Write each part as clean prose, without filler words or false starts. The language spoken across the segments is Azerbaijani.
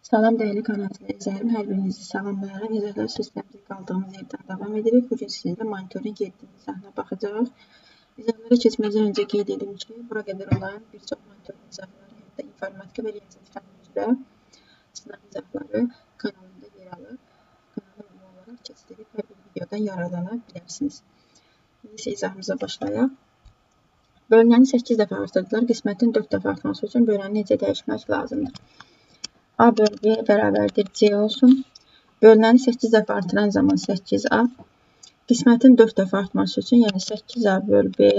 Salam dəyərli kanal izləyicilərim, hər birinizi salamlayıram. İzahlar silsiləmizə qaldığımız yerdən davam edirik. Bugün sizinlə monitorinq 7-ci izahına baxacağıq. İzahlara keçməzdən öncə qeyd edim ki, bura qədər olan bir çox monitorinq izahları, hətta informatika və riyaziyyat fənni üzrə sınav izahları kanalımda yer alır. Kanala abunə olaraq keçid edib hər bir videodan yararlana bilərsiniz. İndi isə izahımıza başlayaq. Bölünəni 8 dəfə artırdılar. Qismətin 4 dəfə artması üçün böləni necə dəyişmək lazımdır? A böl B bərabərdir C olsun. Bölünəni 8 dəfə artıran zaman 8A. Qismətin 4 dəfə artması üçün, yəni 8A böl B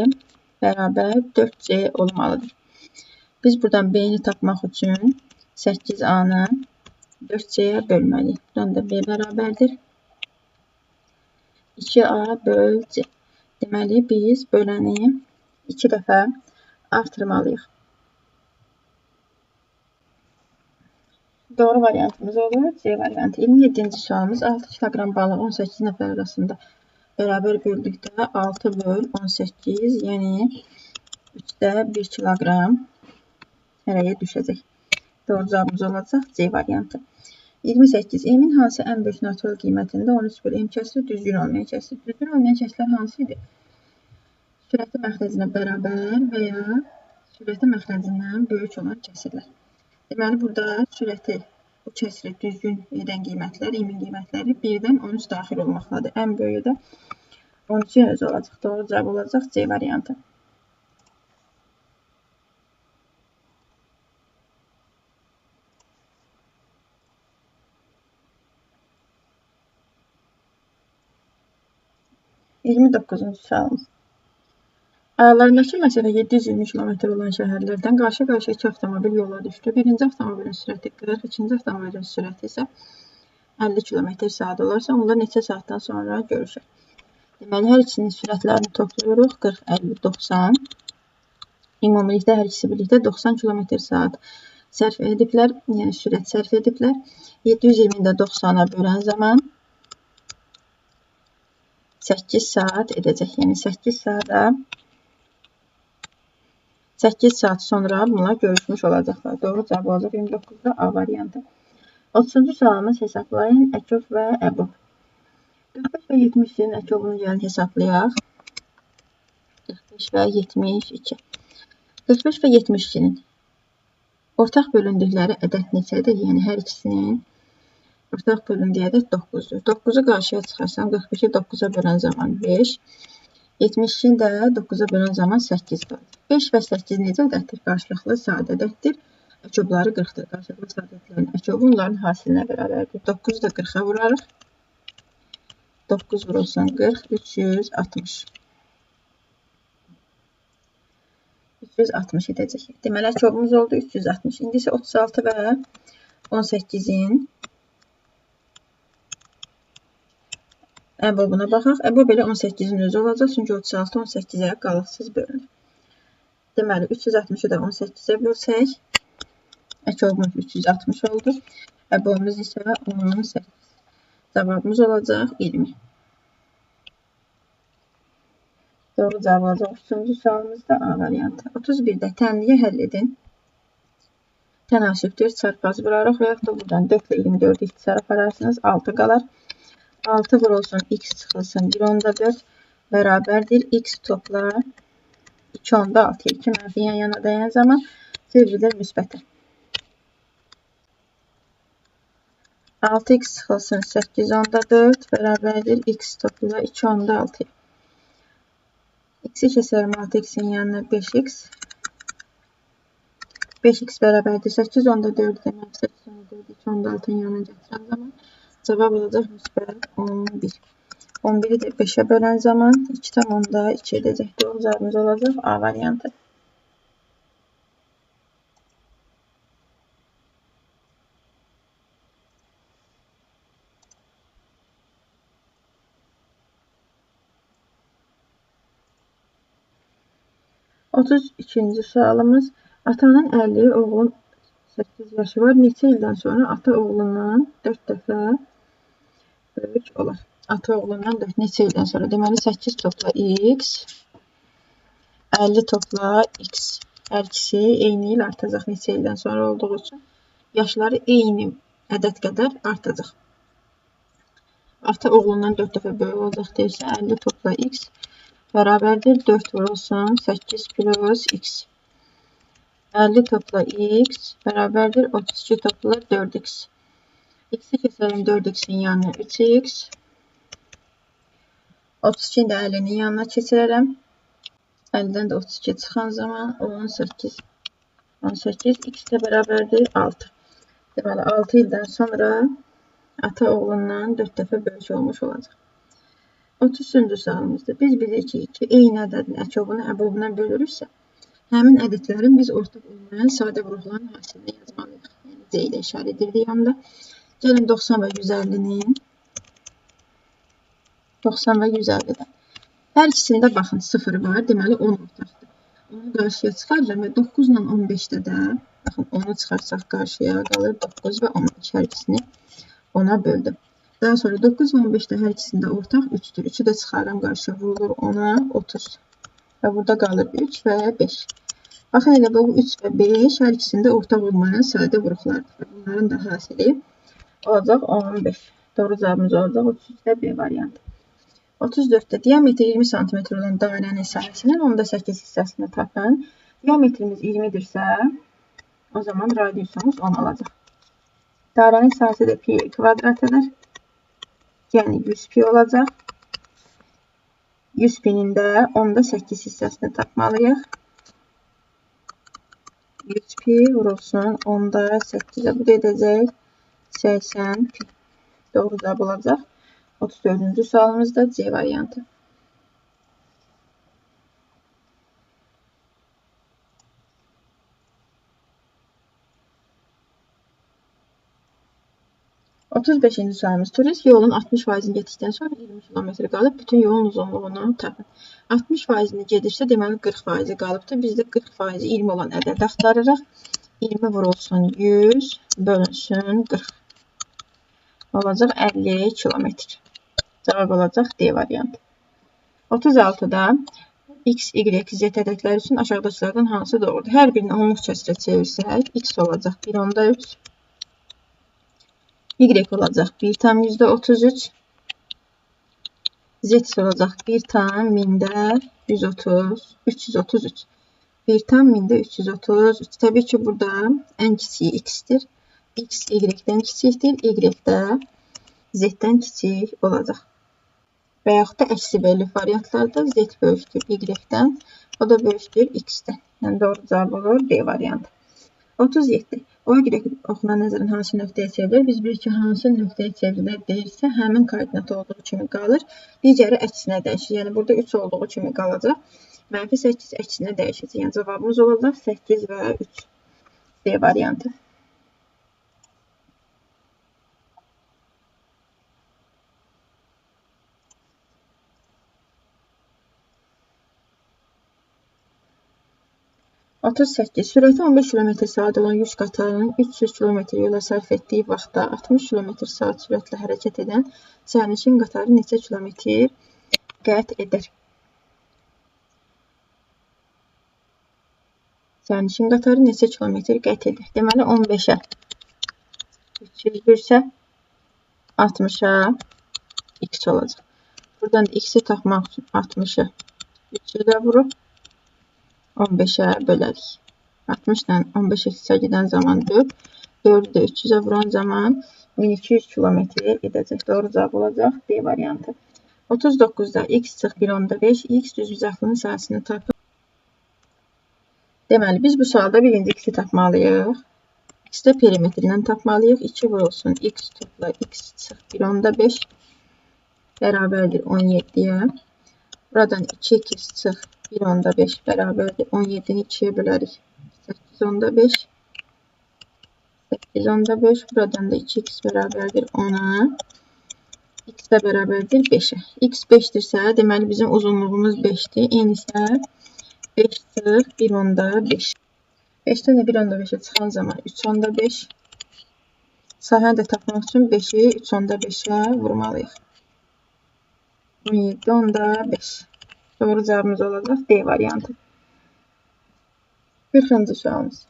bərabər 4C olmalıdır. Biz buradan B-ni tapmaq üçün 8A-nı 4C-yə bölməliyik. Buradan da B bərabərdir 2A böl C. Deməli, biz böləni 2 dəfə artırmalıyıq. Doğru variantımız olur. C variantı. 27-ci sualımız 6 kiloqram balıq 18 nəfər arasında bərabər böldükdə 6 böl 18, yəni 3-də 1 kiloqram hərəyə düşəcək. Doğru cavabımız olacaq C variantı. 28. M-in hansı ən böyük natural qiymətində 13 böl M kəsiri düzgün olmayan kəsir? Düzgün olmayan kəsirlər hansı idi? Sürəti məxrəcinə bərabər və ya sürəti məxrəcindən böyük olan kəsirlər. Deməli, burada sürəti, bu kəsiri düzgün edən qiymətlər, M-in qiymətləri 1-dən 13 daxil olmaqladır. Ən böyüyü də 13-ün özü olacaq. Doğru cavab olacaq C variantı. 29-cu sualımız. Aralarındakı məsafə 720 km olan şəhərlərdən qarşı-qarşıya iki avtomobil yola düşdü. Birinci avtomobilin sürəti 40, ikinci avtomobilin sürəti isə 50 km saat olarsa, onlar neçə saatdan sonra görüşər? Deməli, hər ikisinin sürətlərini toplayırıq. 40, 50, 90. Ümumilikdə hər ikisi birlikdə 90 km saat sərf ediblər, yəni sürət sərf ediblər. 720-ni də 90-a bölən zaman 8 saat edəcək. Yəni 8 saata 8 saat sonra bunlar görüşmüş olacaqlar. Doğru cavab olacaq 29-da A variantı. 30-cu sualımız hesablayın. Əkov və əbob. 45 və 72-nin əkovunu gəlin hesablayaq. 45 və 72. 45 və 72-nin ortaq bölündükləri ədəd neçədir? Yəni hər ikisinin ortaq bölündüyü ədəd 9-dur. 9-u qarşıya çıxarsam 45-i 9-a bölən zaman 5. 72-ni də 9-a bölən zaman 8 qalır. 5 və 8 necə ədəddir? Qarşılıqlı sadə ədəddir. Əkobları 40-dır. Qarşılıqlı sadə ədədlərin əkobu onların hasilinə bərabərdir. 9-u da 40-a vurarıq. 9 vurulsun 40, 360. 360 edəcək. Deməli, əkobumuz oldu 360. İndi isə 36 və 18-in əbobuna baxaq. Əbob elə 18-in özü olacaq, çünki 36 18-ə qalıqsız bölünür. Deməli, 360-ı da 18-ə bölsək, əkobumuz 360 oldu. Əbobumuz isə 18. Cavabımız olacaq 20. Doğru cavab olacaq 30-cu sualımızda A variantı. 31-də tənliyi həll edin. Tənasübdür, çarpaz vurarıq və yaxud da buradan 4 ilə 24-ü ixtisar apararsınız, 6 qalar. 6 vurulsun, x çıxılsın 1,4 bərabərdir. X topla 2,6. 2 mənfi yan yana dəyən zaman çevrilir müsbətə. 6x çıxılsın 8,4 bərabərdir. X topla 2,6. X-i kəsərim 6x-in yanına 5x. 5x bərabərdir 8,4 demək 8,4 2,6-nın yanına gətirən zaman cavab olacaq müsbət 11. 11-i də 5-ə bölən zaman 2,2 edəcək. Doğru cavabımız olacaq A variantı. 32-ci sualımız. Atanın 50, oğlun 8 yaşı var. Neçə ildən sonra ata oğlundan 4 dəfə böyük olar? Ata oğlundan 4 neçə ildən sonra? Deməli, 8 topla x, 50 topla x. Hər ikisi eyni il artacaq neçə ildən sonra olduğu üçün. Yaşları eyni ədəd qədər artacaq. Ata oğlundan 4 dəfə böyük olacaq deyirsə, 50 topla x bərabərdir 4 vurulsun 8 plus x. 50 topla x bərabərdir 32 topla 4x. X-i keçəlim 4x-in yanına 3x. 32-ni də 50-nin yanına keçirərəm. 50-dən də 32 çıxan zaman 18. 18 x də bərabərdir 6. Deməli, 6 ildən sonra ata oğlundan 4 dəfə böyük olmuş olacaq. 33-cü sualımızda biz bilirik ki, iki eyni ədədin əkobunu əbobuna bölürüksə, həmin ədədlərin biz ortaq olmayan sadə vuruqların hasilini yazmalıyıq. Yəni, C ilə işarə edirdik onda. Gəlin 90 və 150-nin 90 və 150-dən. Hər ikisində baxın 0 var, deməli 10 ortaqdır. Onu qarşıya çıxarıram və 9 ilə 15-də də, baxın 10-u çıxarsaq qarşıya qalır 9 və 15, hər ikisini 10-a böldüm. Daha sonra 9 və 15-də hər ikisində ortaq 3-dür. 3-ü də çıxarıram qarşıya vurulur 10-a 30. Və burada qalır 3 və 5. Baxın elə bu 3 və 5 hər ikisində ortaq olmayan sadə vuruqlardır. Bunların da hasili olacaq 15. Doğru cavabımız olacaq 33-də B variantı. 34-də diametri 20 sm olan dairənin sahəsinin 10,8 hissəsini tapın. Diametrimiz 20-dirsə, o zaman radiusumuz 10 olacaq. Dairənin sahəsi də pi kvadratıdır. Yəni 100 pi olacaq. 100 pinin də 10,8 hissəsini tapmalıyıq. 100 pi vurulsun 10,8-ə. Bu da edəcək 80 pi. Doğru cavab olacaq. 34-cü sualımızda C variantı. 35-ci sualımız. Turist yolun 60%-ni getdikdən sonra 20 km qalıb bütün yolun uzunluğunu tapın. 60%-ni gedirsə, deməli 40%-i qalıbdır. Biz də 40%-i 20 olan ədədi axtarırıq. 20 vurulsun 100 bölünsün 40. Olacaq 50 kilometr. Cavab olacaq D variantı. 36-da X, Y, Z ədədləri üçün aşağıdakılardan hansı doğrudur? Hər birini onluq kəsrə çevirsək, X olacaq 1,3. Y olacaq 1,33. Z olacaq 1,333. 1,333. Təbii ki, burada ən kiçiyi X-dir. X Y-dən kiçikdir, Y də Z-dən kiçik olacaq. Və yaxud da əksi verilib variantlarda Z böyükdür Y-dən, o da böyükdür X-dən. Yəni doğru cavab olur B variantı. 37. O Y oxuna nəzərən hansı nöqtəyə çevrilir? Biz bilirik ki, hansı nöqtəyə çevrilir deyirsə, həmin koordinat olduğu kimi qalır. Digəri əksinə dəyişir. Yəni burada 3 olduğu kimi qalacaq. Mənfi 8 əksinə dəyişəcək. Yəni cavabımız olacaq 8 və 3. D variantı. 38. Sürəti 15 km/saat olan yük qatarının 300 km yola sərf etdiyi vaxtda 60 km/saat sürətlə hərəkət edən sərnişin qatarı neçə kilometr qət edər? Sərnişin qatarı neçə kilometr qət edər? Deməli 15-ə 300-dürsə 60-a x olacaq. Buradan da x-i tapmaq üçün 60-ı 300-ə vurub 15-ə bölərik. 60 ilə 15 x-ə gedən zaman 4, 4-ü də 300-ə vuran zaman 1200 kilometr edəcək. Doğru cavab olacaq D variantı. 39-da x çıx 1,5, x düzbucaqlının sahəsini tapın. Deməli, biz bu sualda birinci x-i tapmalıyıq. X-də perimetrindən tapmalıyıq. 2 vurulsun x topla x çıx 1,5 bərabərdir 17-yə. Buradan 2x çıx 1,5 bərabərdir 17-ni 2-yə bölərik. 8,5. 8,5. Buradan da 2x bərabərdir 10-a. X də bərabərdir 5-ə. X 5-dirsə, deməli bizim uzunluğumuz 5-dir. N isə 5 çıx 1,5. 5-dən də 1,5-ə çıxan zaman 3,5. Sahəni də tapmaq üçün 5-i 3,5-ə vurmalıyıq. 17,5. Doğru cavabımız olacaq D variantı. 40-cı sualımız.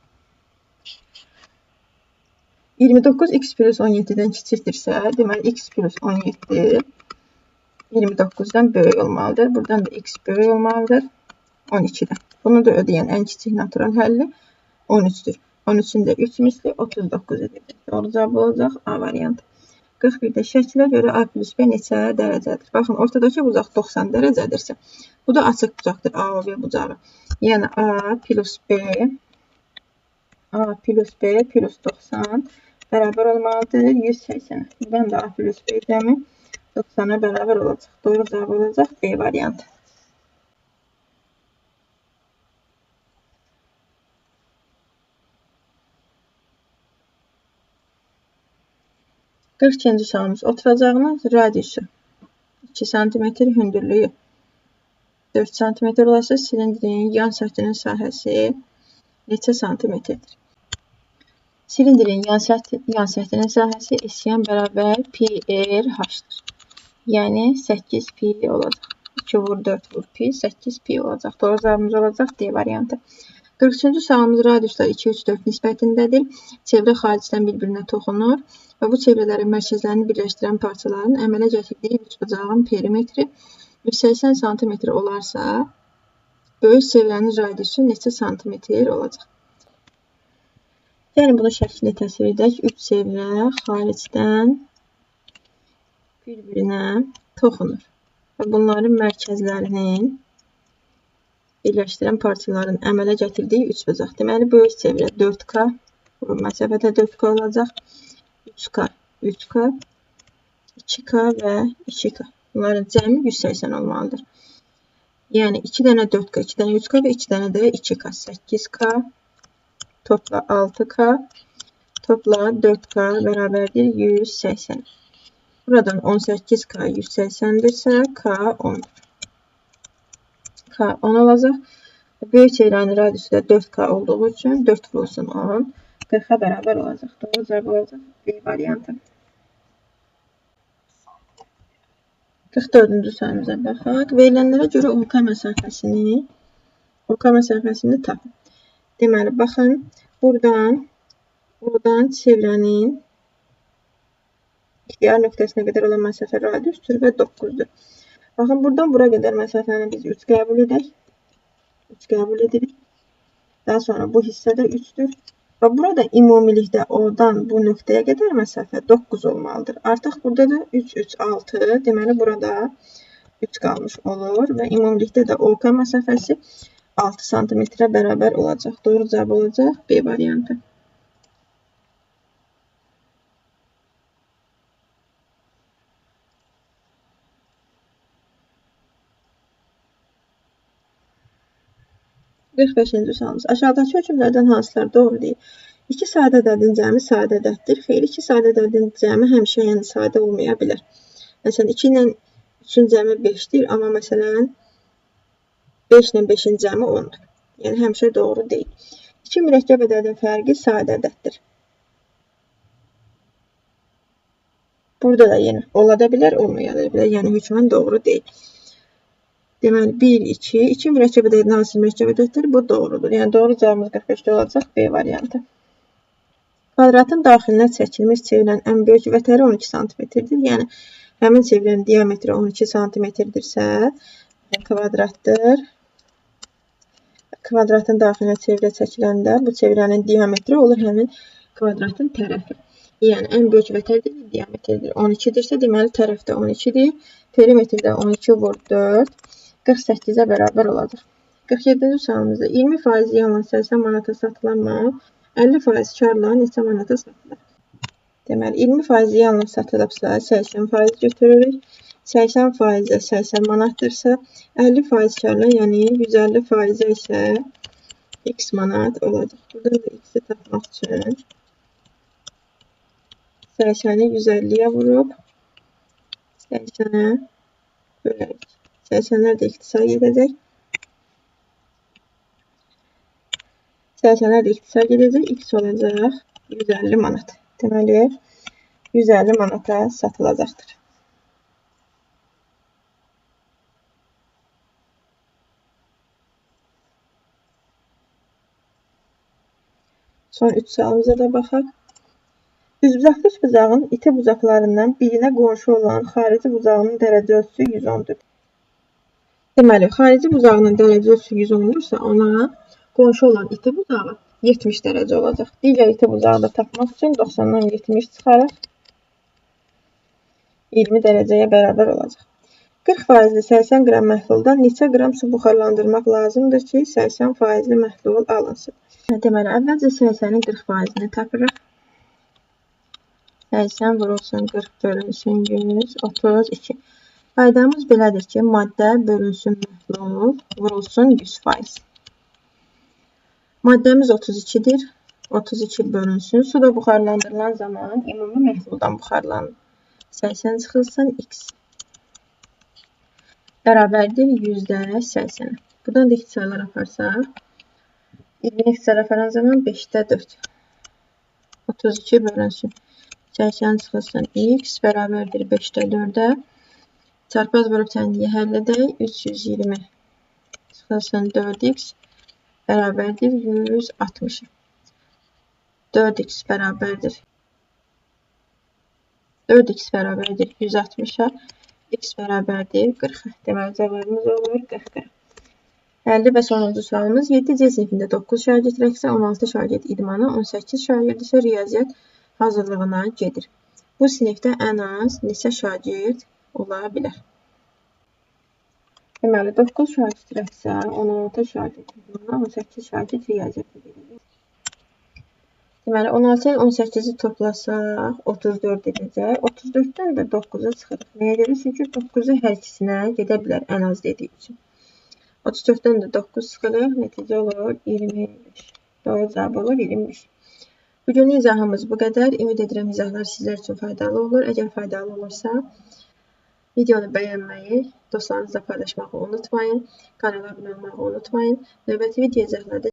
29 x plus 17-dən kiçikdirsə, deməli x plus 17 29-dan böyük olmalıdır. Buradan da x böyük olmalıdır 12-dən. Bunu da ödəyən ən kiçik natural həlli 13-dür. 13-ün də 3 misli 39 edəcək. Doğru cavab olacaq A variantı. 41-də şəklə görə A plus B neçə dərəcədir? Baxın, ortadakı bucaq 90 dərəcədirsə, bu da açıq bucaqdır, A, B bucağı. Yəni A plus B, A plus B plus 90 bərabər olmalıdır 180. Buradan da A plus B cəmi 90-a bərabər olacaq. Doğru cavab olacaq B variantı. Qırx ikinci sualımız oturacağının radiusu 2 sm, hündürlüyü 4 sm olarsa, silindrin yan səthinin sahəsi neçə santimetrdir? Silindrin yan səthinin sahəsi S-yan bərabər pi r h-dır. Yəni 8 pi olacaq. 2 vur 4 vur pi, 8 pi olacaq. Doğru cavabımız olacaq D variantı. 43-cü sualımız radiuslar 2, 3, 4 nisbətindədir. Çevrə xaricdən bir-birinə toxunur və bu çevrələrin mərkəzlərini birləşdirən parçaların əmələ gətirdiyi üçbucağın perimetri 180 sm olarsa, böyük çevrənin radiusu neçə santimetr olacaq? Gəlin bunu şəklini təsvir edək. 3 çevrə xaricdən bir-birinə toxunur və bunların mərkəzlərinin birləşdirən parçaların əmələ gətirdiyi üçbucaq. Deməli, böyük çevrə 4K, bu məsafədə 4K olacaq. 3K, 3K, 2K və 2K. Bunların cəmi 180 olmalıdır. Yəni, 2 dənə 4K, 2 dənə 3K və 2 dənə də 2K. 8K, topla 6K, topla 4K bərabərdir 180. Buradan 18K 180-dirsə, K 10-dur. K 10 olacaq. Böyük çevrənin radiusu da 4K olduğu üçün 4 vurulsun 10, 40-a bərabər olacaq. Doğru cavab olacaq B variantı. 44-cü sualımıza baxaq. Verilənlərə görə OK məsafəsini tapın. Deməli, baxın, buradan, oradan çevrənin ixtiyar nöqtəsinə qədər olan məsafə radiusdur və 9-dur. Baxın, buradan bura qədər məsafəni biz 3 qəbul edək. 3 qəbul edirik. Daha sonra bu hissə də 3-dür. Və burada ümumilikdə oradan bu nöqtəyə qədər məsafə 9 olmalıdır. Artıq burada da 3, 3, 6. Deməli, burada 3 qalmış olur. Və ümumilikdə də OK məsafəsi 6 sm bərabər olacaq. Doğru cavab olacaq B variantı. Qırx beşinci sualımız. Aşağıdakı hökmlərdən hansılar doğru deyil? 2 sadə ədədin cəmi sadə ədəddir. Xeyr, 2 sadə ədədin cəmi həmişə yəni sadə olmaya bilər. Məsələn, 2 ilə 3-ün cəmi 5-dir, amma məsələn 5 ilə 5-in cəmi 10-dur. Yəni, həmişə doğru deyil. 2 mürəkkəb ədədin fərqi sadə ədəddir. Burada da yenə ola da bilər, olmaya da bilər. Yəni, hökmən doğru deyil. Deməli, 1, 2, 2 mürəkkəb ədədin hansı mürəkkəb ədəddir? Bu doğrudur. Yəni, doğru cavabımız 45-də olacaq B variantı. Kvadratın daxilinə çəkilmiş çevrənin ən böyük vətəri 12 sm-dir. Yəni, həmin çevrənin diametri 12 sm-dirsə, kvadratdır. Kvadratın daxilinə çevrə çəkiləndə bu çevrənin diametri olur həmin kvadratın tərəfi. Yəni, ən böyük vətər diametridir. 12-dirsə, deməli, tərəf də 12-dir. Perimetr də 12 vur 4. 48-ə bərabər olacaq. 47-ci sualımızda 20% ziyanla 80 manata satılan mal 50% karla neçə manata satılır? Deməli, 20% ziyanla satılıbsa 80% götürürük. 80%-ə 80 manatdırsa, 50% karla, yəni 150%-ə isə x manat olacaq. Burada da x-i tapmaq üçün 80-i 150-yə vurub 80-ə bölərik. 80-lər də ixtisar gedəcək. 80-lər də ixtisar gedəcək. X olacaq 150 manat. Deməli, 150 manata satılacaqdır. Son 3 sualımıza da baxaq. Düzbucaqlı üçbucağın iti bucaqlarından birinə qonşu olan xarici bucağının dərəcə ölçüsü 110-dur. Deməli, xarici bucağının dərəcə ölçüsü 110-dursa, ona qonşu olan iti bucağı 70 dərəcə olacaq. Digər iti bucağı da tapmaq üçün 90-dan 70 çıxaraq 20 dərəcəyə bərabər olacaq. 40 faizli 80 qram məhluldan neçə qram su buxarlandırmaq lazımdır ki, 80 faizli məhlul alınsın? Deməli, əvvəlcə 80-in 40 faizini tapırıq. 80 vurulsun 40 bölünsün 100, 32. Qaydamız belədir ki, maddə bölünsün məhlul vurulsun 100%. Maddəmiz 32-dir. 32 bölünsün. Su da buxarlandırılan zaman ümumi məhluldan buxarlanır. 80 çıxılsın x bərabərdir %80. Buradan da ixtisarlar aparsaq, 20 ixtisar aparan zaman 5-də 4. 32 bölünsün. 80 çıxılsın x bərabərdir 5-də 4-ə. Çarpaz vurub tənliyi həll edək. 320 çıxılsın 4x bərabərdir 160. 4x bərabərdir. 4x bərabərdir 160-a. X bərabərdir 40-a. Deməli, cavabımız olur 40 qram. 50 və sonuncu sualımız 7C sinifində 9 şagird rəqsə, 16 şagird idmana, 18 şagird isə riyaziyyat hazırlığına gedir. Bu sinifdə ən az neçə şagird ola bilər? Deməli, 9 şagird rəqsə, 16 şagird idmana, 18 şagird riyaziyyata gedir. Deməli, 16 ilə 18-i toplasaq 34 edəcək. 34-dən də 9-a çıxırıq. Nəyə görə? Çünki 9-u hər ikisinə gedə bilər ən az dediyi üçün. 34-dən də 9 çıxırıq. Nəticə olur 25. Doğru cavab olur 25. Bugünlük izahımız bu qədər. Ümid edirəm izahlar sizlər üçün faydalı olur. Əgər faydalı olursa, videonu bəyənməyi, dostlarınızla paylaşmağı unutmayın. Kanala abunə olmağı unutmayın. Növbəti video izahlarda